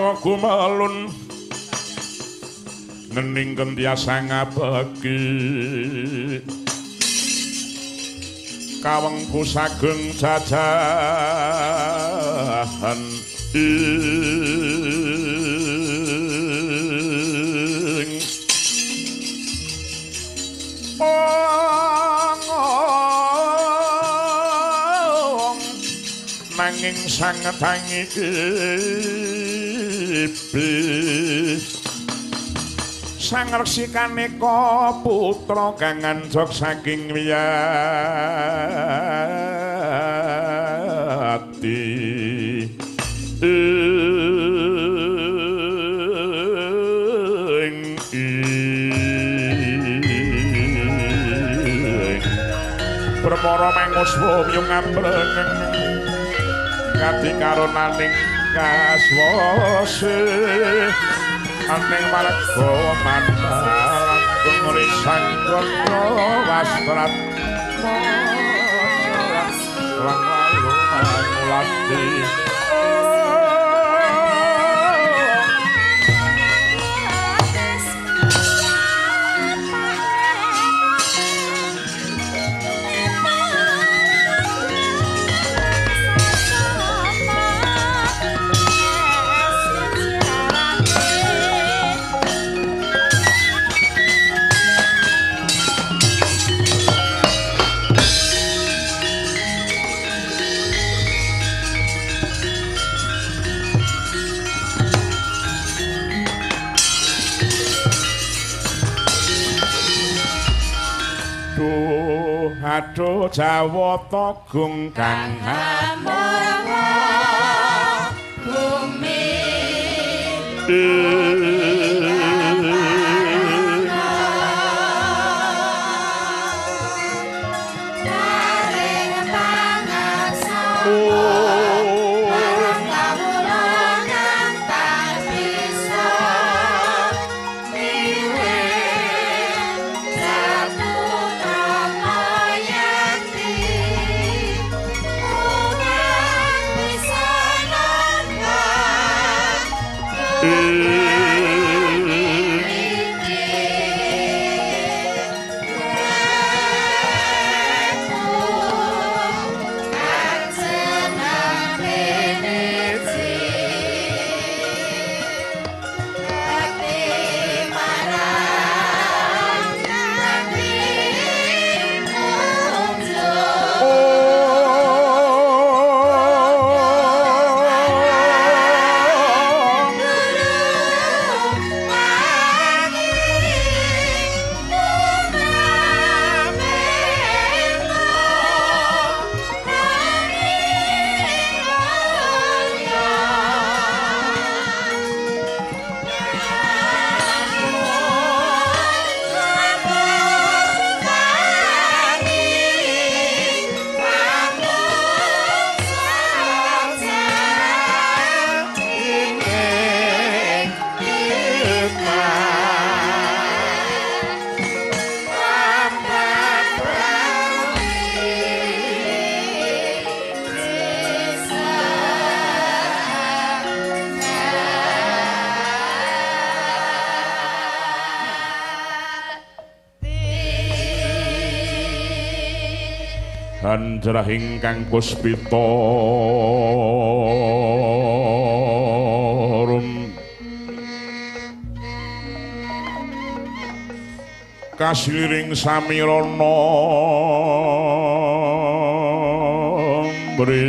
Swarga gumelun nening kentiasa ngabeki kawengku sageng jajahan ing ong nanging sanget tangi sang resi kaneka putra kang anjog saking wiyati ing permara manguswa miyung ngabrengeng kadi karunaning kaswase aning marga manalangkung risangkata wastrat lang lalu mangulati. Aduh Jawata gung kang hamurwa bumi paring pangaksa marang kawula kang tak bisa Anjrah ingkang puspita rum kasiliring samirana mbri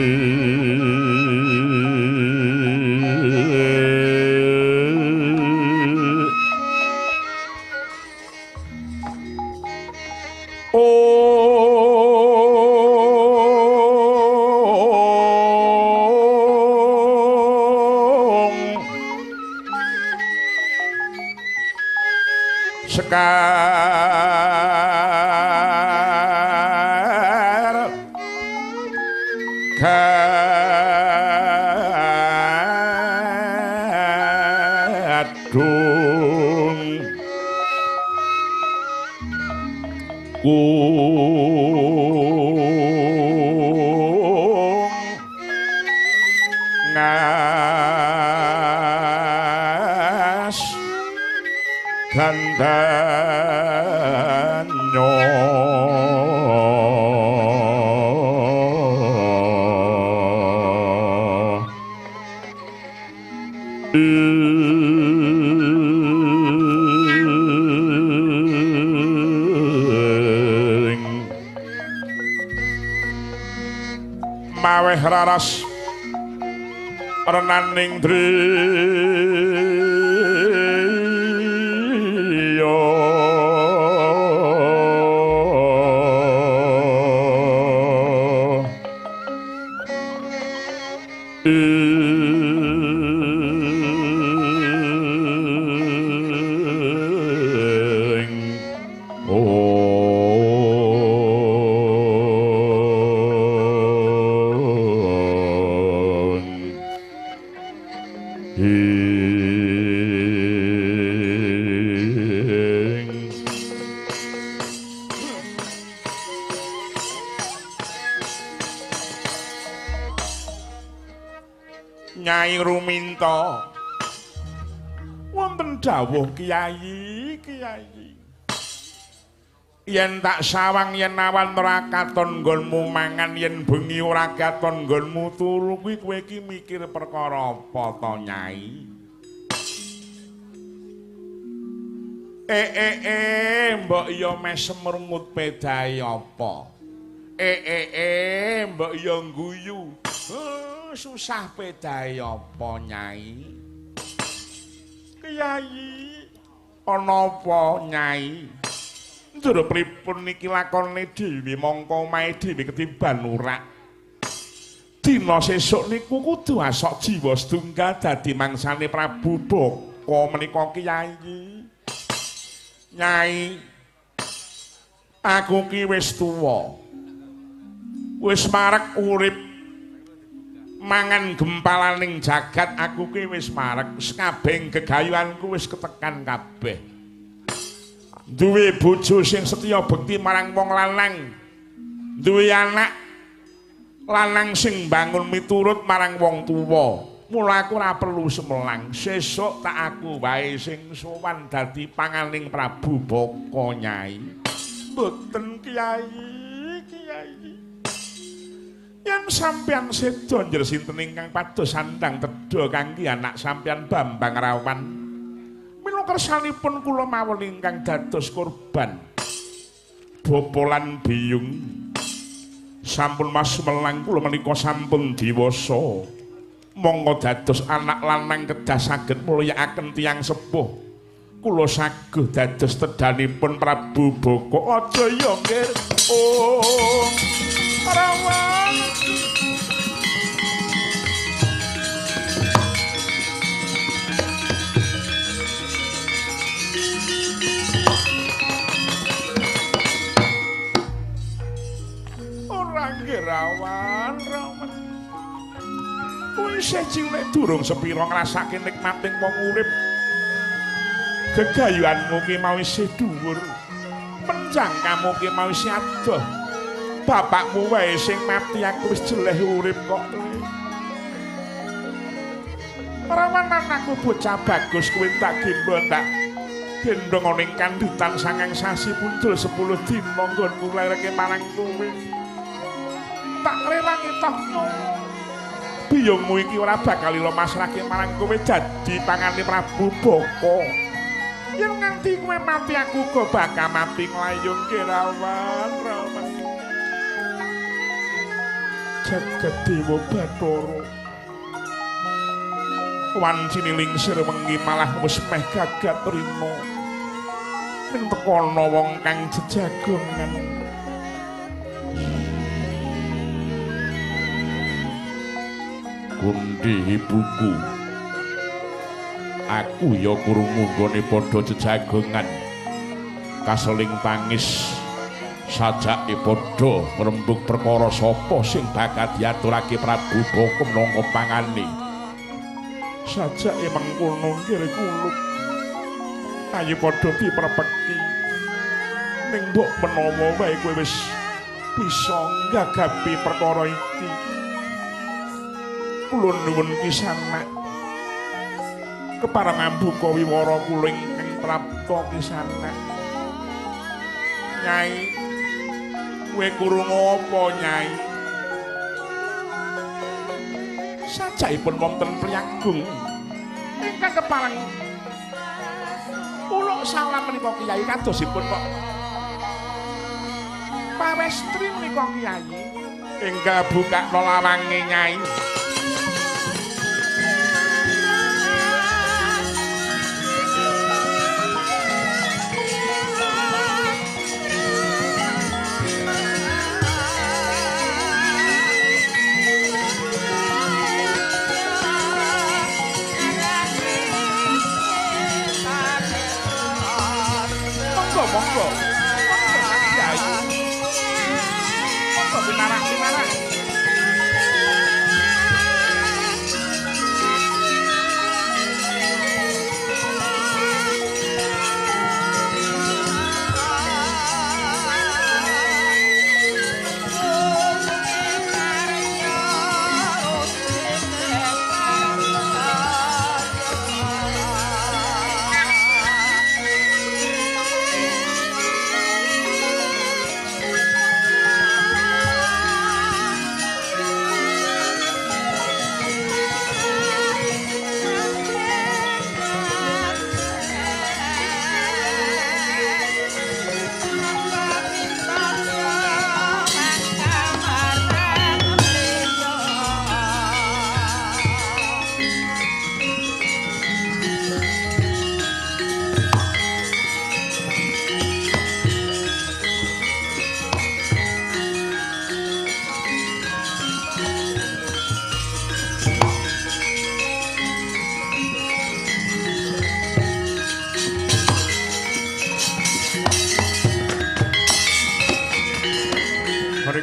Sekar gadung kung Gandanya maweh raras renaning driya Nyai Ruminta wonten dawuh Kyai, Kyai yen tak sawang yen awan ora katon nggonmu mangan yen bengi ora katon nggonmu turu kuwi kowe iki mikir perkara apa to Nyai? Mbok ya mesem rungut pedahe apa? Mbok ya ngguyu. Susah pedahe apa Nyai? Kyai ana apa Nyai? Njero pripun niki lakone dhewe mongko omahe dhewe ketiban urak. Dina sesuk niku kudu asok jiwa setunggal dadi mangsane Prabu Baka menika Kyai. Nyai, aku ki wis tuwa. Wis marek urip mangan gempalaning jagat aku ki wis marek, kabeh gegayuhanku wis ketekan kabeh. Duwe bojo sing setya bekti marang wong lanang, duwe anak lanang sing bangun miturut marang wong tuwa. Mula aku ora perlu semelang, sesuk tak aku wae sing sowan dadi panganing Prabu Baka Nyai. Mboten Kyai, Kyai. Yen sampeyan seda njer sinten ingkang pados sandang tedha kangge anak sampeyan Bambang Rawan. Mila kersanipun kula mawon ingkang dados korban. Bapa lan biyung sampun mas melang kula menika sampun diwasa. Monggo dados anak lanang kedah saged mulyakaken tiyang sepuh. Kula saguh dados tedhanipun Prabu Baka. Aja ya nggih. Oh, Rawan. Ora nggih Rawan, Rawan. Kuwi isih cilik durung sepira ngrasake nikmating wong urip. Gegayuhanmu ki mau isih dhuwur. Penjangkamu ki mau isih adoh. Bapakmu wae sing mati aku wis jeleh urip kok. Rawan anakku bocah bagus kuwi tak gendhong tak gendhong ana ing kandhutan sangang sasi punjul 10 dina nggonku nglereke marang kowe. Tak rewangi toh biyungmu iki ora bakal ilo masrahke marang kowe dadi pangane Prabu Baka. Yen nganti kowe mati aku uga bakal mati nglayung ki Rawan, Rawan. Jagat Dewa Bathara. Wancine lingsir wengi malah wis meh gagat rina. Ning tekono wong kang jejagongan. Gundi ibuku, aku ya krungu nggone padha jejagongan kaseling tangis sajake padha ngrembug perkara sapa sing bakal diaturake Prabu Baka minangka pangane. Sajake mengkono nggih kulup, ayo padha diprepeki. Ning mbok menawa wae kowe wis bisa nggagapi perkara iki. Kula nuwun kisanak kepareng ambuka wiwara kula ingkang prapta kisanak. Nyai, kowe krungu apa, Nyai? Sajakipun wonten priyagung ingkang kepareng uluk salam menika Kyai, kadosipun kok pawestri menika Kyai. Enggal bukakno lawange, Nyai. Monggo, monggo Kyai. Monggo pinarak-pinarak.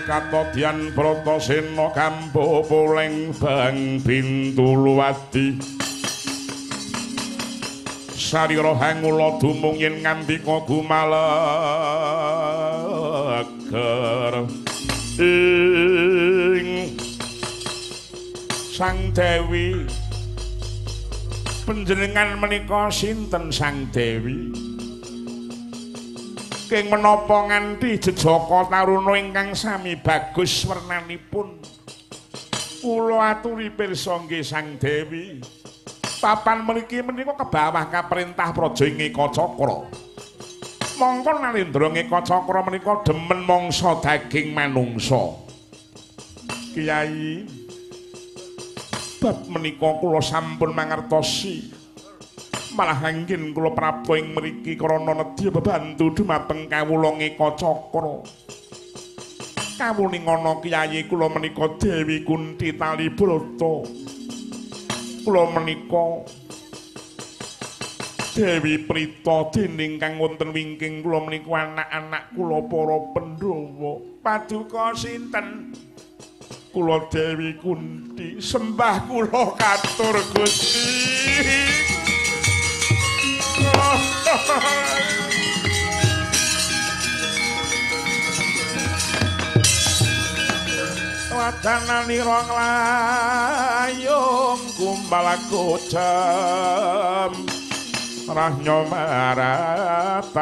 Katodyan Bratasena kampuh poleng bang Bintuluwadi sarira hangula dumung yen ngandika gumaleger ing Sang Dewi. Panjenengan menika sinten Sang Dewi? King menapa nganti jejaka taruna ingkang sami bagus wernanipun? Kula aturi pirsa nggih Sang Dewi. Papan mriki menika kebawah kaperintah Praja Ngekacakra. Mongko Narendra Ngekacakra menika demen mangsa daging manungsa. Kyai, bab menika kula sampun mangertosi. Malah anggen kula prapta ing mriki krana nedya bebantu dumateng kawula Ngekacakra. Kawuningana Kyai, kula menika Dewi Kunti Talibrata. Kula menika Dewi Prita dening kang wonten wingking kula menika anak-anak kula para Pandhawa. Paduka sinten? Kula Dewi Kunti, sembah kula katur Gusti. Wadananira nglayung kumbal kocem rahnyo maratani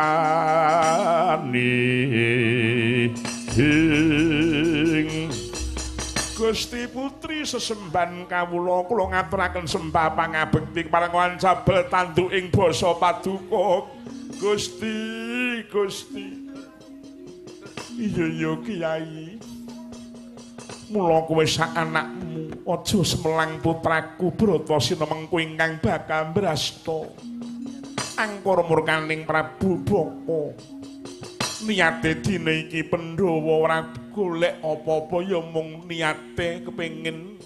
ing Gusti Putri sesemban kawula kula ngaturaken sembah pangabekti marang wancabel tanduk ing basa paduka Gusti. Gusti iya iya Kyai, mula kowe sak anakmu aja semelang putraku Bratasena mengko ingkang bakal mbrasta angkara murkaning Prabu Baka. Niate dina iki Pandhawa ora golek apa-apa ya mung niate kepengin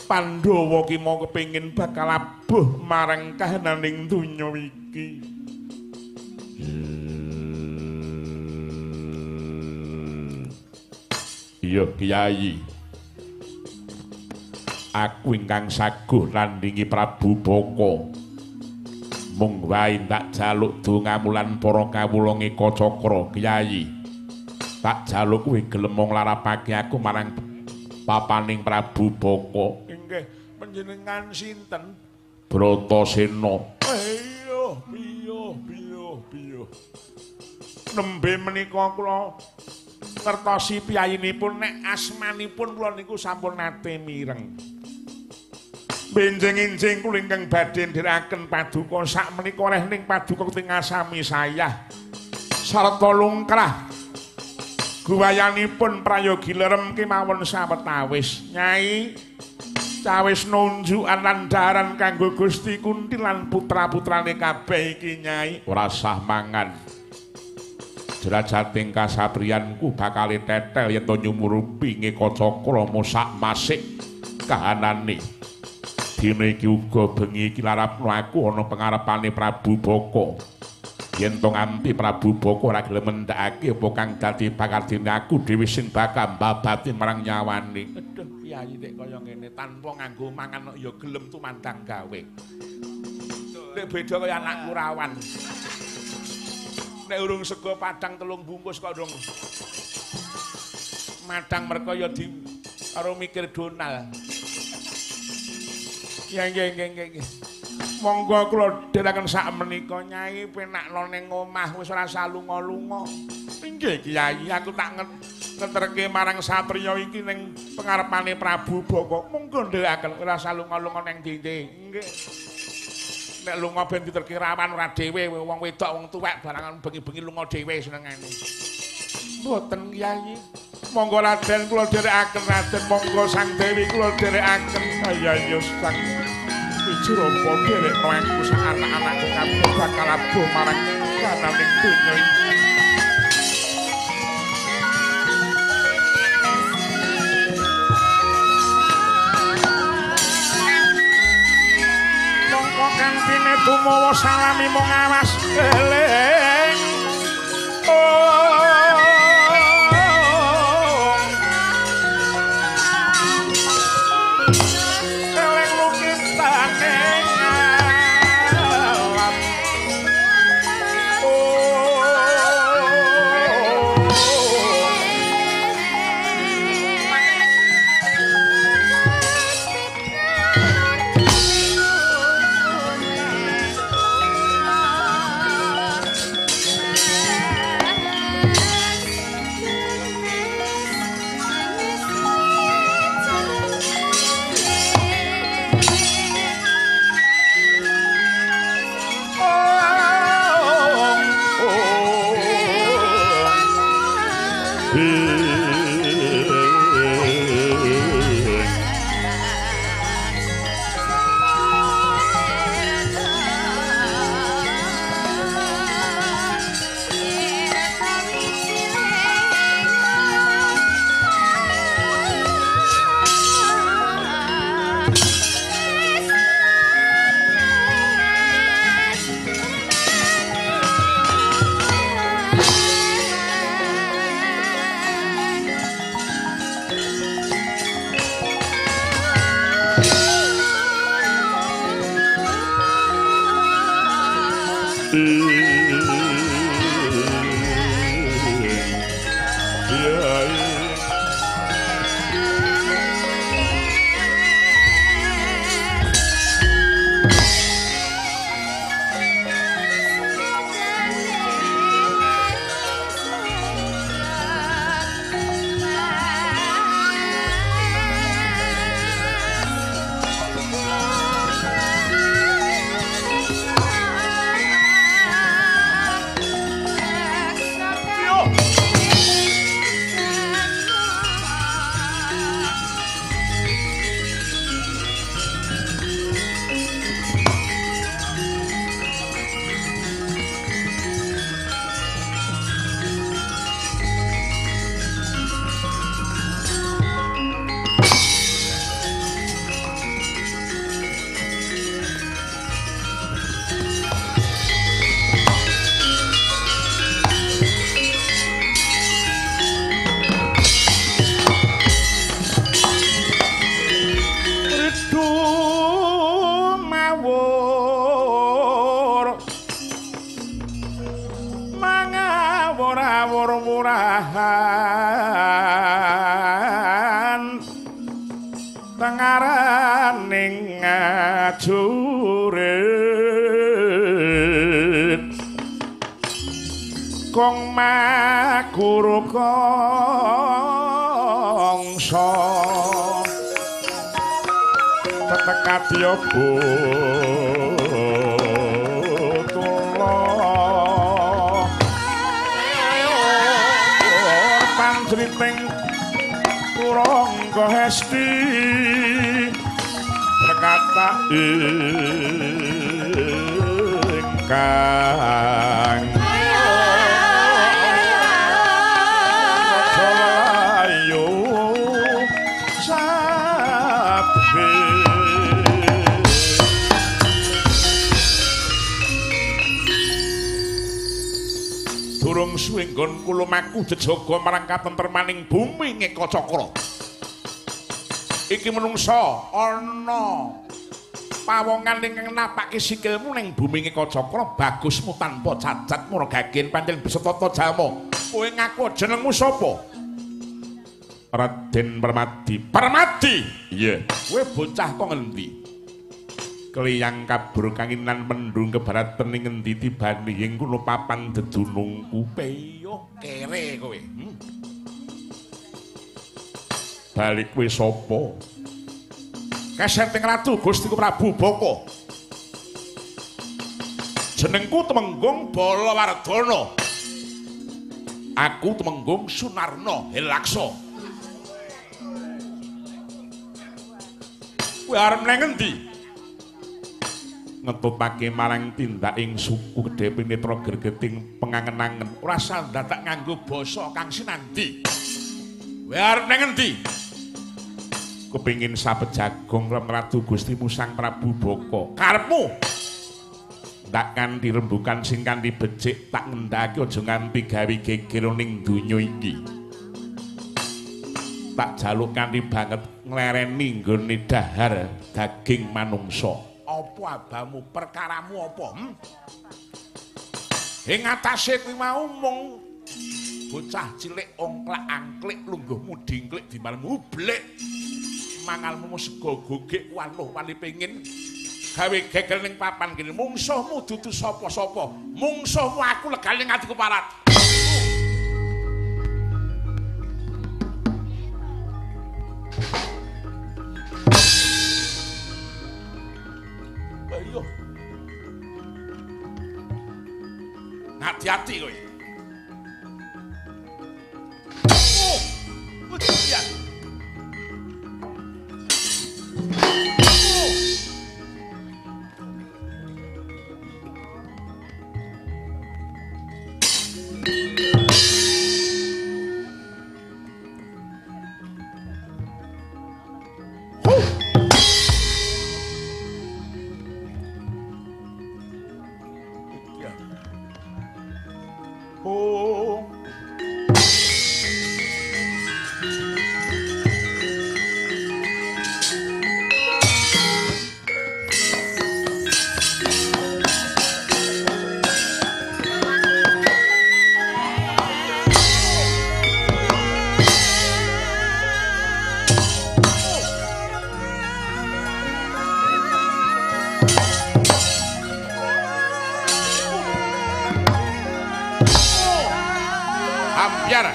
Pandhawa ki mau kepengin bakal abuh marang kahananing donya iki. Iya Kyai, aku ingkang saguh nandingi Prabu Baka. Mung wae tak jaluk dongamu lan para kawula Ngekacakra Kyai. Tak jaluk kowe gelem nglarapake aku marang papaning Prabu Baka. Inggih, panjenengan sinten? Bratasena. Iya, iya, iya. Biyuh, biyuh. Nembe menika kula ngertosi piyayinipun nek asmanipun kula niku sampun nate mireng. Benjing-enjing kula ingkang badhe ndherekaken paduka sak menika rehning paduka tingasami sayah sarta lungkrah. Guwayanipun prayogi lerem kemawon sawetawis. Nyai cawis nunjukan lan daharan kanggo Gusti Kunti lan putra-putrane kabeh iki Nyai. Ora sah mangan. Jerajating kasapriyanku bakal tetel yen to nyumurupi ngekacakra sak masik kahanane. Dina iki uga bengi iki larapno aku ana pengarepane Prabu Baka. Yen to nganti Prabu Baka ora gelem mendhakake apa kang dadi pakardene aku dhewe sing bakal mbabati marang nyawane. Aduh, Kyai nek kaya ngene tanpa nganggo mangan kok ya gelem tumandang gawe. Nek beda kaya anakku rawan. Nek urung sego padang 3 bungkus kok urung madang merko ya di karo mikir Donal. Ya nggih nggih nggih. Monggo kula dherekaken sak menika Nyai penakno ning omah wis ora salunga-lunga. Inggih Kyai, aku tak ngeterke marang satriya iki ning pengarepane Prabu Baka. Monggo dherekaken ora salunga-lunga ning ndi-ndi. Nggih. Nek lunga ben diterke rawan ora dhewe, wong wedok wong tuwek barangan bengi-bengi lunga dhewe senengane. Mboten Kyai. Monggo Raden kula dherekaken Raden, monggo Sang Dewi kula dherekaken. Ayo Sang Wijrapa dherekno aku sak anak-anakku kabeh bakal abuh marang kananing donya iki. Mongko kantine tumawa salami mung awas eling. Mangawur-awur-murahan tengaraning ngajurit Kong makuru kongso tetekadya butula panjriting turangga hesti rekata ingkang durung suwe nggonku lumaku jejaga marang katentremaning bumi Ngekacakra. Iki menungsa ana pawongan ingkang napake sikilmu ning bumi Ngekacakra, bagusmu tanpa cacat muragagen pancen bisa tata jama. Kowe ngaku jenengmu sapa? Raden Permadi. Permadi? Iya. Kowe bocah kok ngendi? Kliyang kabur kanginan mendung kebaratan ing ngendi tibane ing kono papan dedunungku. Peyo kere kowe. Balik kowe sapa? Kesenting Ratu Gustiku Prabu Boko. Jenengku Temenggung Balawardhana. Aku Temenggung Sunarna Helaksa. Kowe arep nang ngendi? Ngetutake marang tindaking suku Gedhe Pinetra gregeting pengangen-angen. Ora dadak nganggo basa kang sinandi. Kowe arep nang ngendi? Kepingin sabet jagung Ratu Gustimu Sang Prabu Boko. Karepmu ndak kanthi rembukan sing kanthi becik tak ngendhake aja nganti gawe geger ning donya iki. Tak jaluk kanthi banget nglereni nggone dahar daging manungsa. Apa abamu, perkaramu apa? Ing atase kuwi mau mung bocah cilik ongklak-angklik lungguhmu dingklik dimarmu blek. Mangalmu sego gogek wanuh wali pengin gawe geger ning papan kene. Mungsuhmu dudu sapa-sapa. Mungsuhmu aku legane ing atiku parat. Ayo. Hati-hati kowe. Oh, ujian. Oh. Huh. Oh. Ambiar.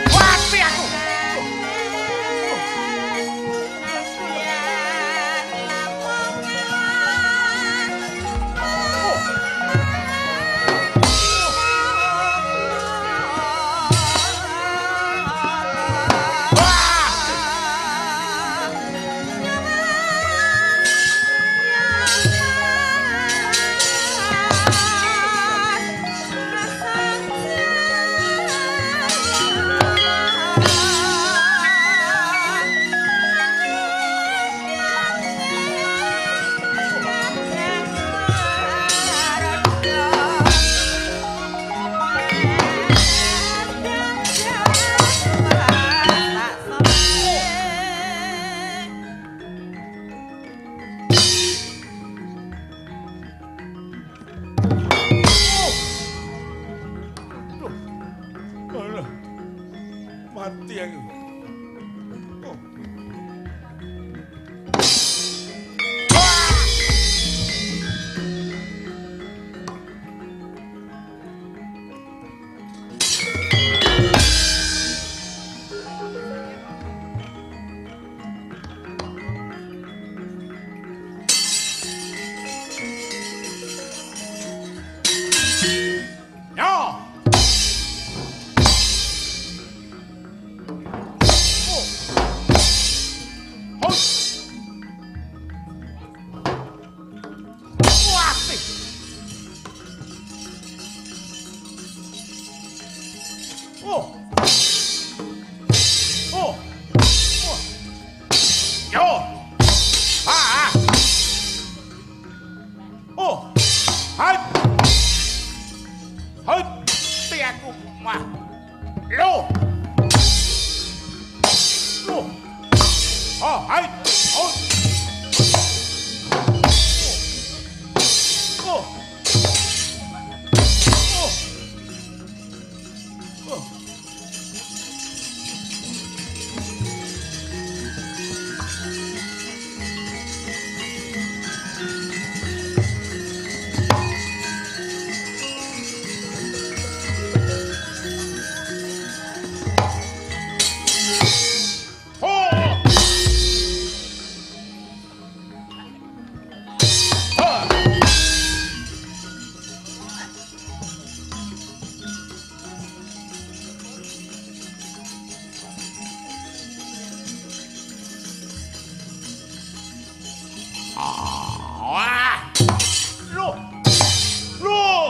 Mati aku. Alah. Mati aku. Oh. Yo. Oh. Oh. Oh. Yo. Ah. Oh. Hai. Hai. Ti aku mah. Lo. Lo. Oh, hai. Oh. Oh. Oh. Oh. Wah. Loh. Loh.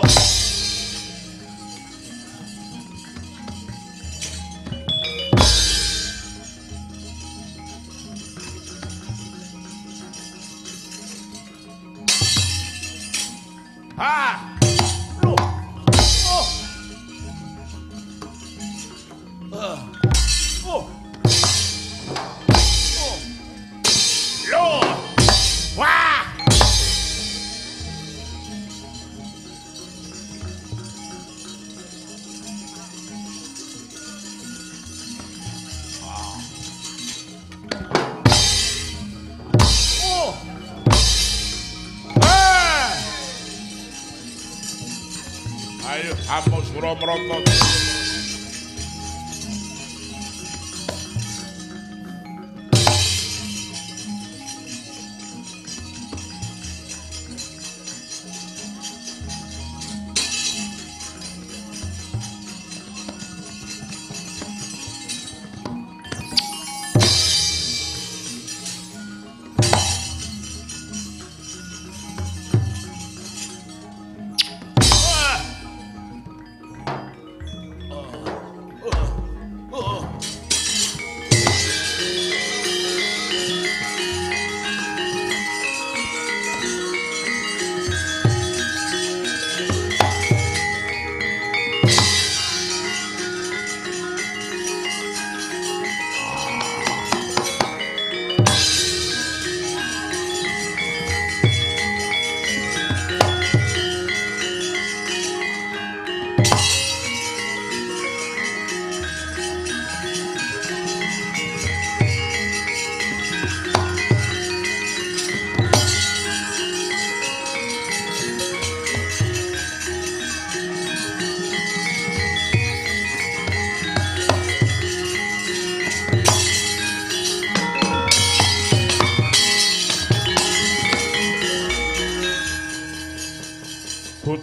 Ah. Loh. Oh. Oh. Oh. Loh. Wah. Oh. Ah. Ayo, hapus sura merata.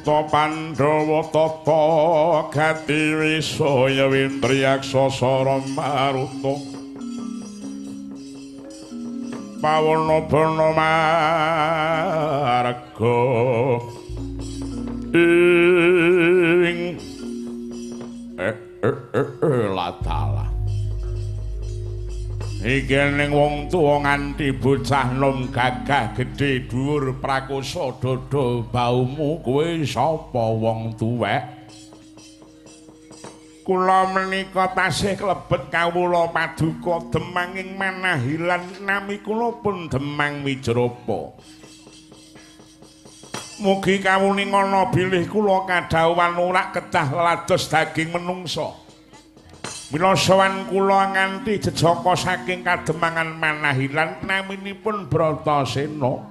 Puta Pandhawa tata gati wisaya windriyaksa sara maruta pawana bana marga ing latala iki ning wong tuwa nganti bocah nom gagah gedhe dhuwur prakosa dada baumu kowe sapa wong tuwek? Kula menika tasih klebet kawula paduka Demang ing Manahilan, nami kula pun Demang Wijrapa. Mugi kawuningana bilih kula kadhawuhan ora kedah lelados daging menungsa. Mila sowan kula nganti jejaka saking kademangan Manahilan naminipun Bratasena.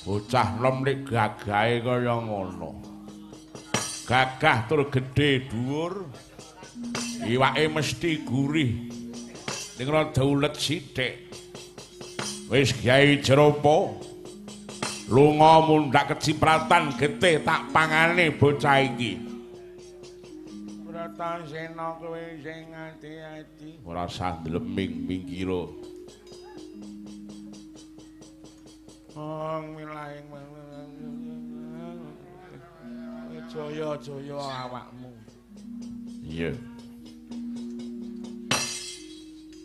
Bocah nom nek gagahe kaya ngono. Gagah tur gedhe dhuwur. Iwake mesti gurih. Ning rada ulet sithik. Wis Kyai Jropa lunga mundhak kecipratan getih tak pangane bocah iki. Bratasena kowe sing ati-ati. Ora usah ndleming minggiro. Wong milahing jaya-jaya awakmu. Iya.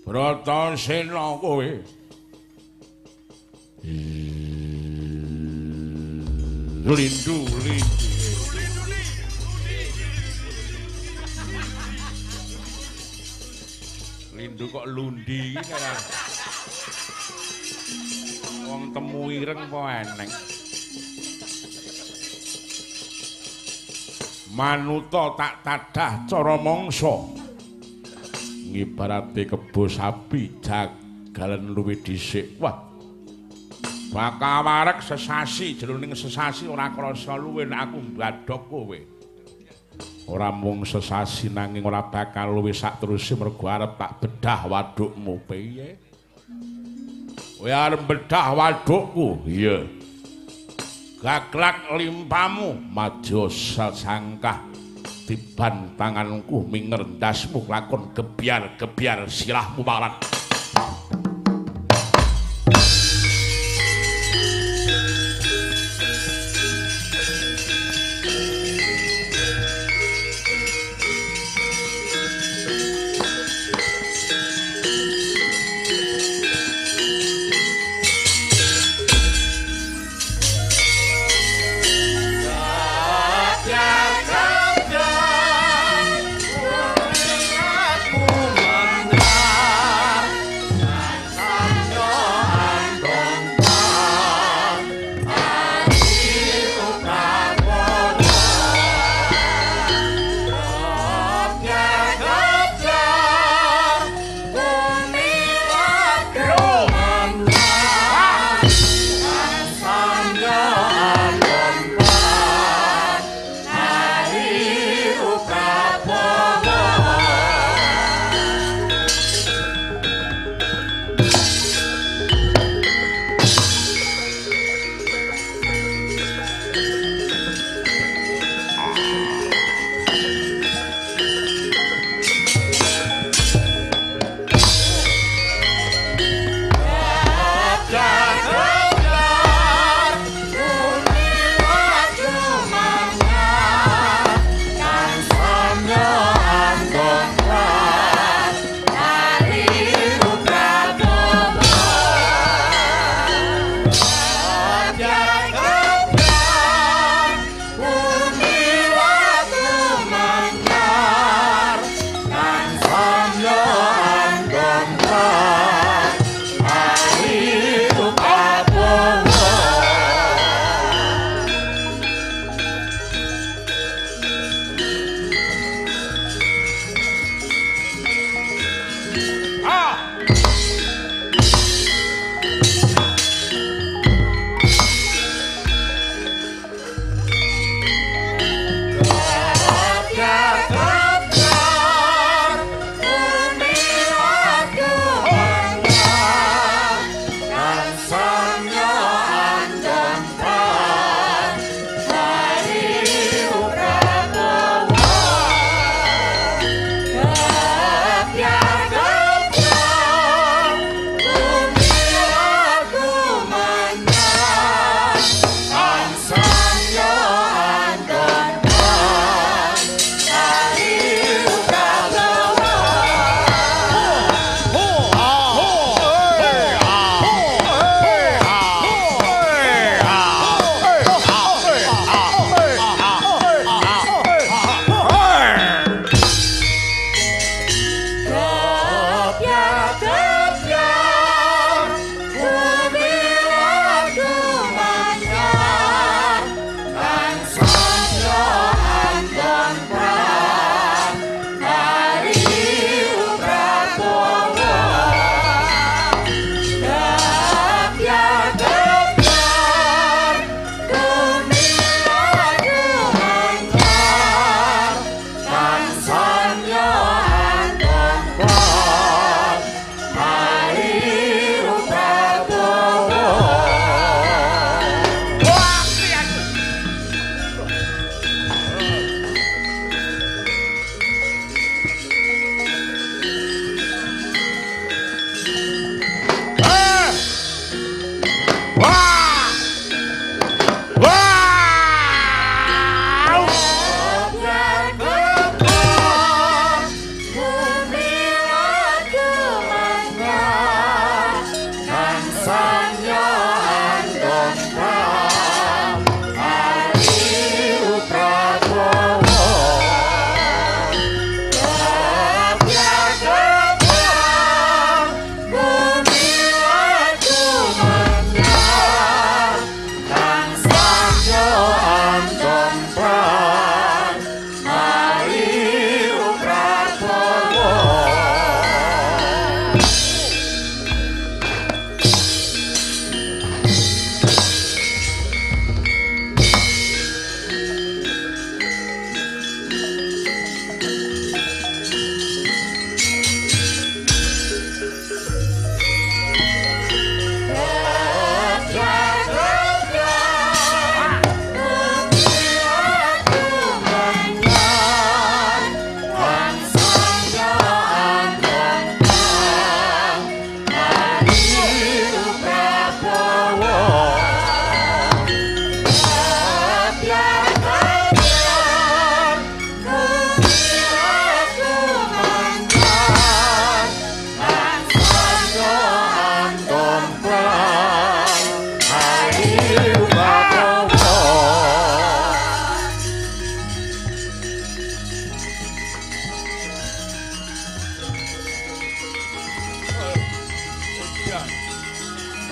Bratasena kowe. Lindu lindu. Lindu kok lundi iki ora. Wong temu ireng apa eneng. Manuta tak tadah cara mangsa. Ngibarate kebo sapi jagalan luwih dhisik. Wah. Bakal wareg sesasi jroning sesasi ora krasa luwe nek aku mbadhok kowe. Ora mung sesasi nanging ora bakal luwe sakteruse mergo arep tak bedah wadukmu. Piye? Kowe arep bedah wadukku? Iya. Gaglak limpamu maja sesangkah tiban tanganku minger ndasmu lakon gebyar-gebyar sirahmu malan. Mandar.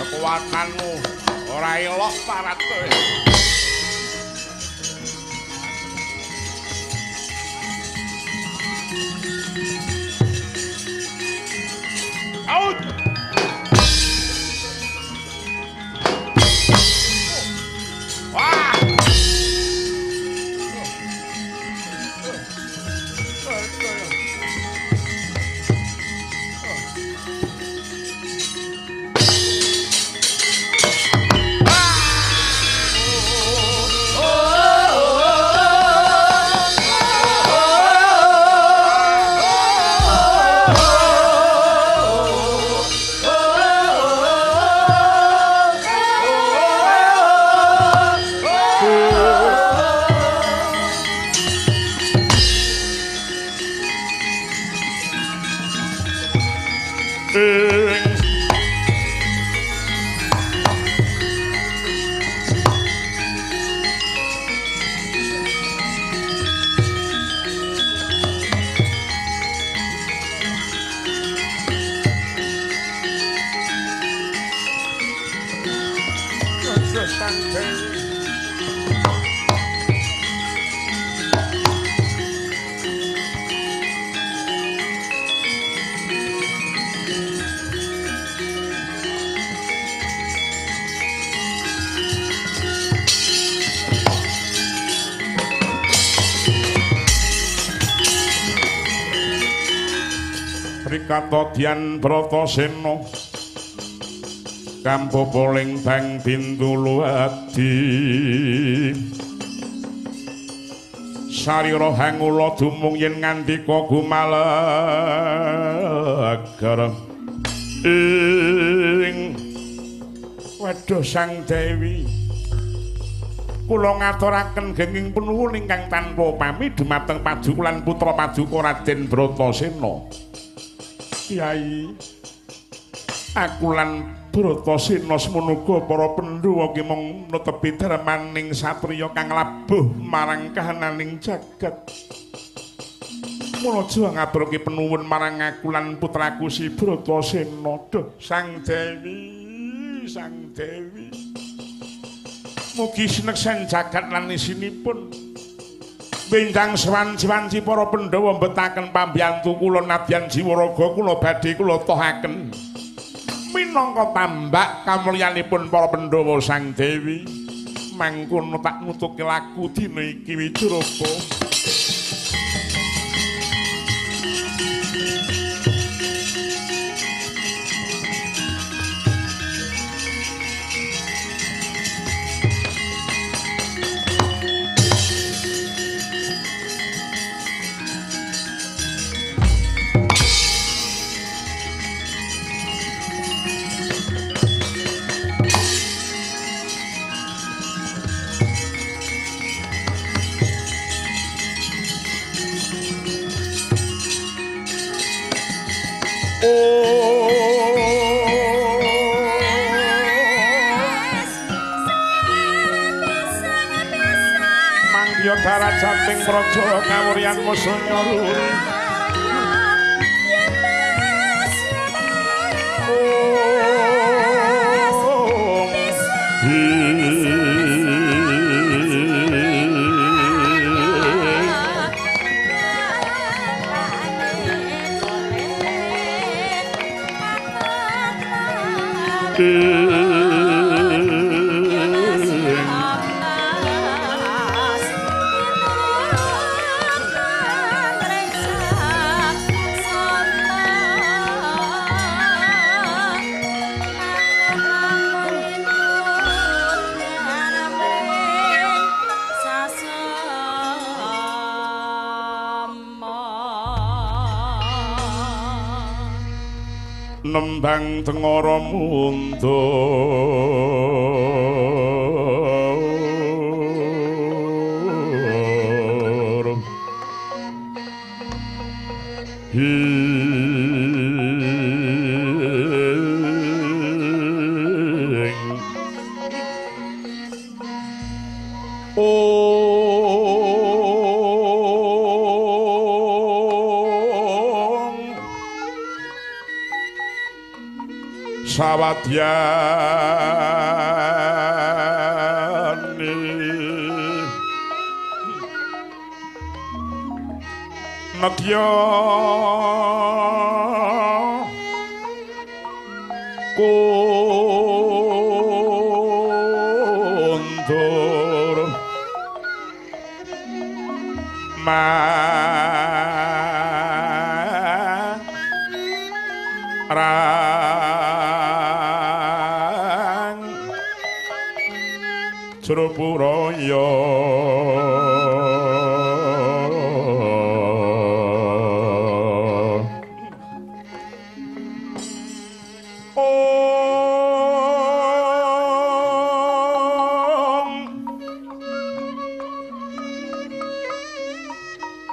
Kekuatanmu ora elok parat kowe. Out. Wah. Rikatodyan Bratasena kampopoling bang bintulu adi sarira hangula dumung yen ngandika gumaleger ing waduh Sang Dewi kula ngaturaken genging penuwun ingkang tanpa pami dumateng paduka lan putra paduka Raden Bratasena. Kyai, aku lan Bratasena semono uga para Pandhawa ki mung netepi dharmaning satriya kang labuh marang kahananing jagat. Mula aja ngaturke penuwun marang aku lan putraku si Bratasena. Duh, Sang Dewi, Sang Dewi. Mugi sineksen jagat lan isinipun. Benjang swanci-wanci para Pandhawa mbetaken pambiyantu kula nadyan jiwa raga kula badhe kula tohaken. Minangka tambak kamulyanipun para Pandhawa Sang Dewi. Mangkono tak nutuke laku dina iki Wijurapa. Darajating praja kawuryan musuh nyaluri. Nembang tengara mundur hing sawadyane nadya kundur marang Jropuraya. Om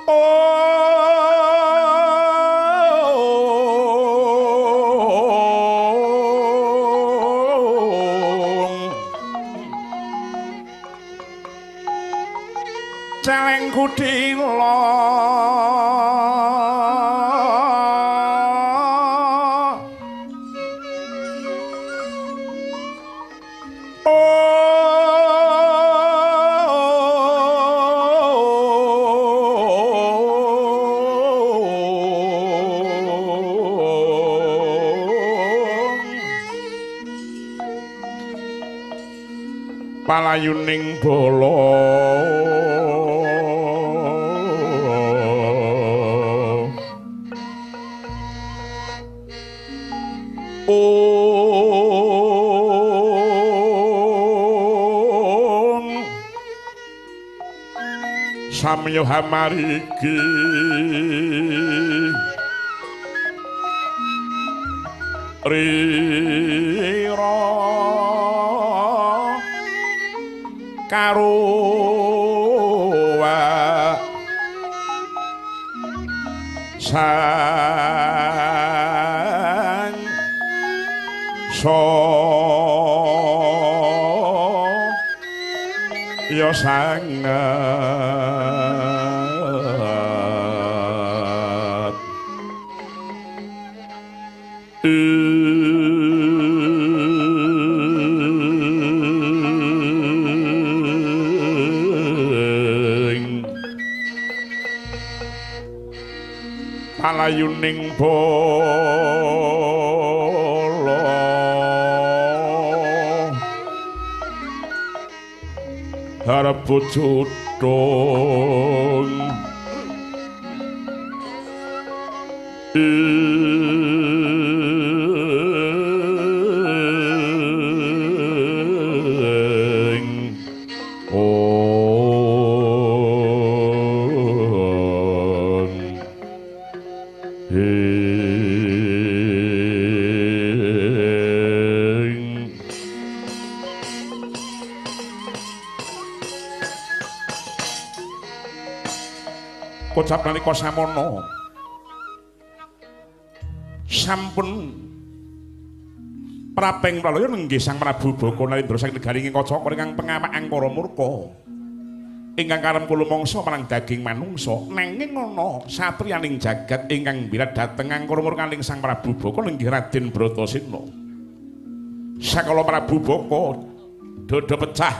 Om celeng kudila palayuning bala Om samya hamariki rira karuwa sang so ya sangat Alayuning bala harep judung ing ong ing. Kocap nalika samono sampun prapeng pralaya nenggih Sang Prabu Baka Narendra saking negari ing Kacaka ingkang pengawak angkara murka ingkang karem kula mangsa marang daging manungsa, nanging ana satriyaning jagat ingkang mbirat dhateng angkara murkaning Sang Prabu Baka nenggih Raden Bratasena. Sakala Prabu Baka dada pecah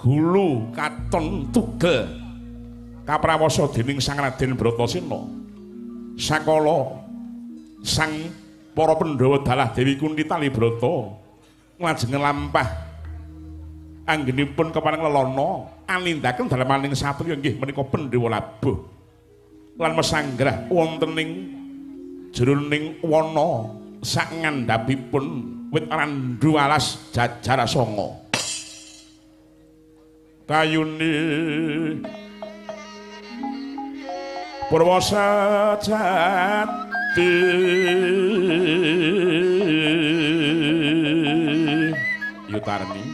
gulu katon tugel kaprawasa dening Sang Raden Bratasena. Sakala sang para Pandhawa dalah Dewi Kunti tali brata lajeng nglampah anggenipun kepareng lelana anindaken dalemaning satriya inggih menika Pandhawa labuh lan mesanggrah wonten ing jroning wana sak ngandhapipun wit randu alas jajar sanga. Kayune purwa sejati Yutarni